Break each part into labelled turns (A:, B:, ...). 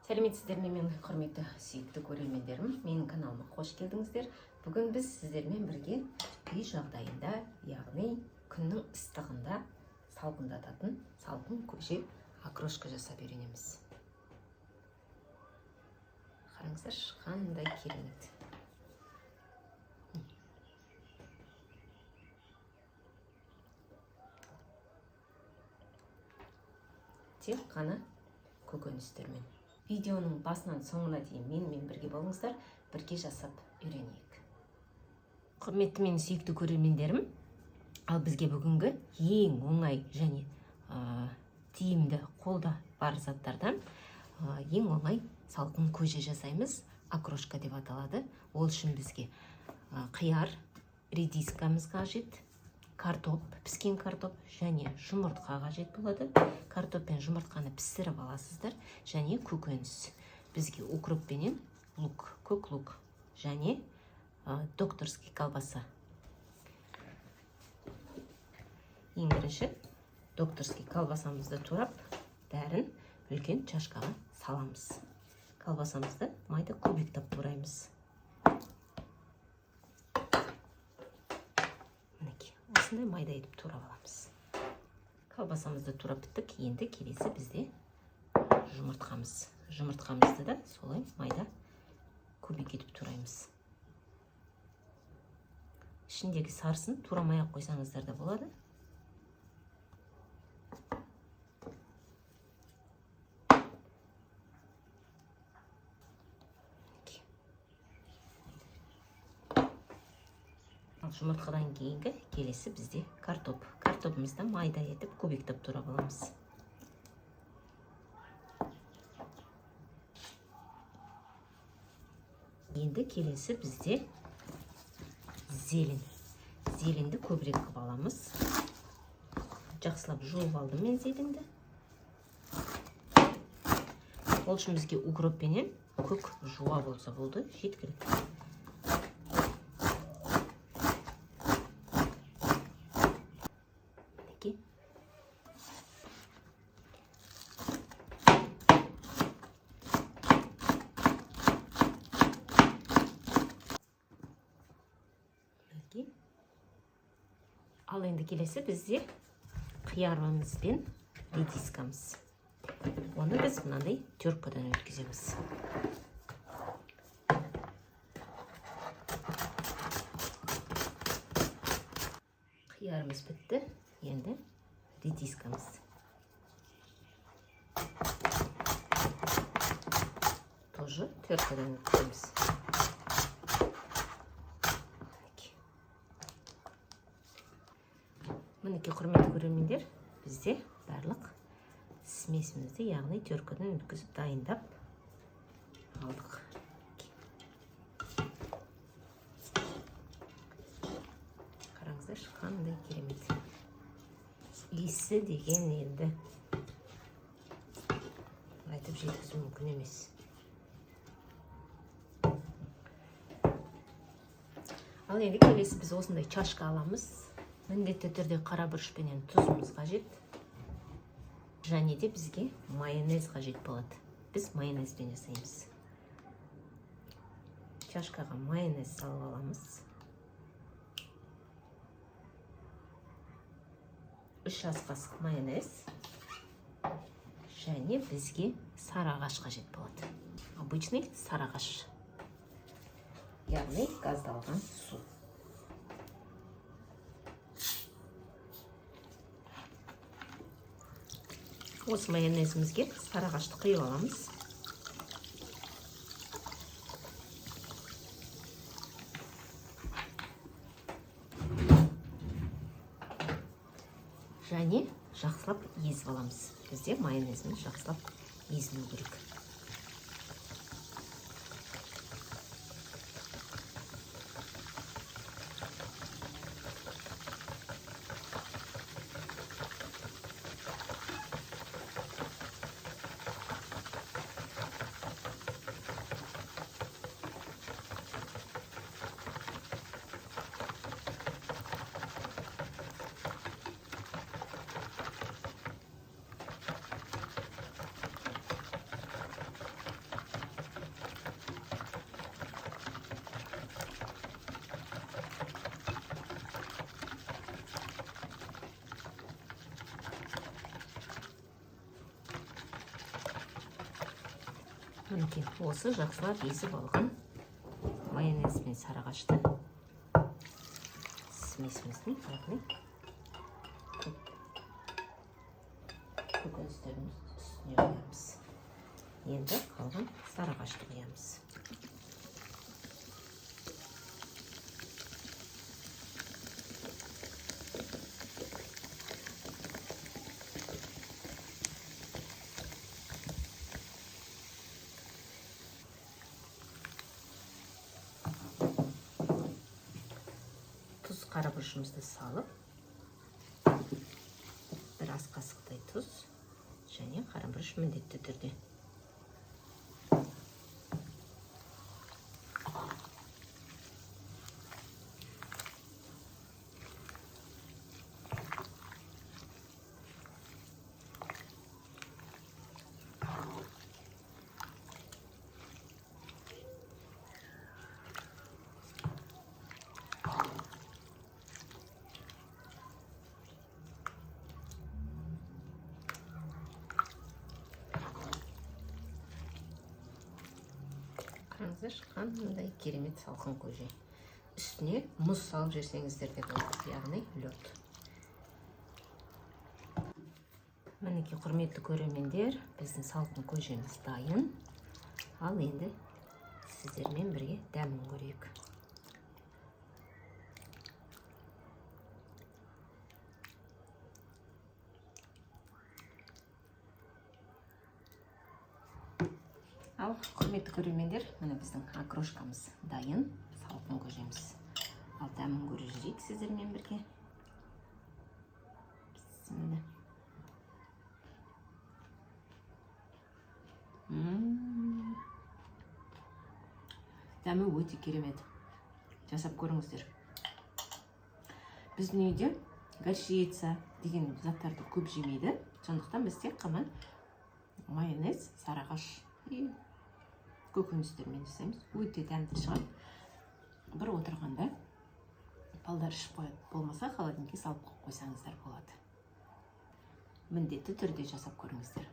A: Сәлеметсіздер ме, менің құрметті, сүйікті көрермендерім! Менің каналыма қош келдіңіздер. Бүгін біз сіздермен бірге үй жағдайында, яғни күннің ыстығында салқындататын салқын көже, окрошка жасап үйренеміз. Қараңыздаршы, қандай керемет! Тек қана көкөністермен. Видеоның басынан соңына дейін менімен бірге болыңыздар, бірге жасап үйренейік. Құрметті менің сүйікті көрермендерім, ал бізге бүгінгі ең оңай және тиімді, қолда бар заттардан ең оңай салқын көже жасаймыз, окрошка деп аталады. Ол үшін бізге қияр, редискамыз қажет, картоп, піскен картоп және жұмыртқа қажет болады. Картоп пен жұмыртқаны пісіріп аласыздар. Және көкөніс бізге укроп пенен лук, көк лук және докторский колбаса. Ең бірінші докторский колбасамызды турап, бәрін үлкен чашкаға саламыз. Колбасамызды майда кубиктап тураймыз. Мінекей, осындай майда етіп турап аламыз. Колбасамызды турап біттік. Енді келесі бізде жұмыртқамыз. Жұмыртқамызды да солай майда кубик етіп тураймыз. Ішіндегі сарысын турамай ақ қойсаңыздар да болады. Мінекей. Ал жұмыртқадан кейінгі келесі бізде картоп. Картопымызды майда етіп кубиктеп турап аламыз. Енді келесі бізде зелень. Зеленді көбірек қылып аламыз. Жақсылап жуып алдым мен зеленді. Ол үшін бізге укроп пенен көк жуа болса болды, жеткілікті. Мінекей. Мінекей. Ал енді келесі бізде қиярымыз бен редискамыз. Оны біз мынандай теркадан өткіземіз. Қиярымыз бітті, енді редискамыз. Тоже теркадан өткіземіз. Мінекей, құрметті көрермендер, бізде барлық смесімізді, яғни теркадан өткізіп дайындап алдық. Қараңыздаршы, қандай керемет иісі деген, енді айтып жеткізу мүмкін емес. Ал енді келесі біз осындай чашка аламыз. Міндетті түрде қара бұрыш пенен тұзымыз қажет. Және де бізге майонез қажет болады. Біз майонезбен жасаймыз. Чашкаға майонез салып аламыз. 3 ас қасық майонез. Және бізге сарыағаш қажет болады. Обычный сарыағаш. Яғни газдалған су. Осы майонезімізге сарыағашты құйып аламыз. Және жақсылап езіп аламыз. Бізде майонезіміз жақсылап езілу керек. Мінекей, осы жақсылап езіп алған майонез бен сарыағашты смесіміздің, яғни көкөністердің үстіне құямыз. Енді қалған сарыағашты құямыз. Тұз, қара бұрышымызды салып, бір ас қасықтай тұз және қара бұрыш міндетті түрде. Қараңыздаршы, қандай керемет салқын көже. Үстіне мұз салып жесеңіздер де болады, яғни лед. Мінекей, құрметті көрермендер, біздің салқын көжеміз дайын. Ал енді сіздермен бірге дәмін көрейік. Ал, құрметті көрермендер, міне біздің окрошкамыз дайын, салқын көжеміз. Ал дәмін көріп жүрейік сіздермен бірге. Бісміллә. Дәмі өте керемет. Жасап көріңіздер. Біздің үйде горчица деген заттарды көп жемейді. Сондықтан біз тек қана майонез, сарыағаш и көкөністермен жасаймыз. Өте дәмді шығады. Бір отырғанда балдар ішіп қояды. Болмаса холодильникке салып қойып қойсаңыздар болады. Міндетті түрде жасап көріңіздер.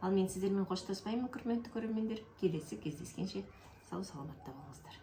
A: Ал мен сіздермен қоштаспаймын, құрметті көрермендер. Келесі кездескенше сау саламатта болыңыздар.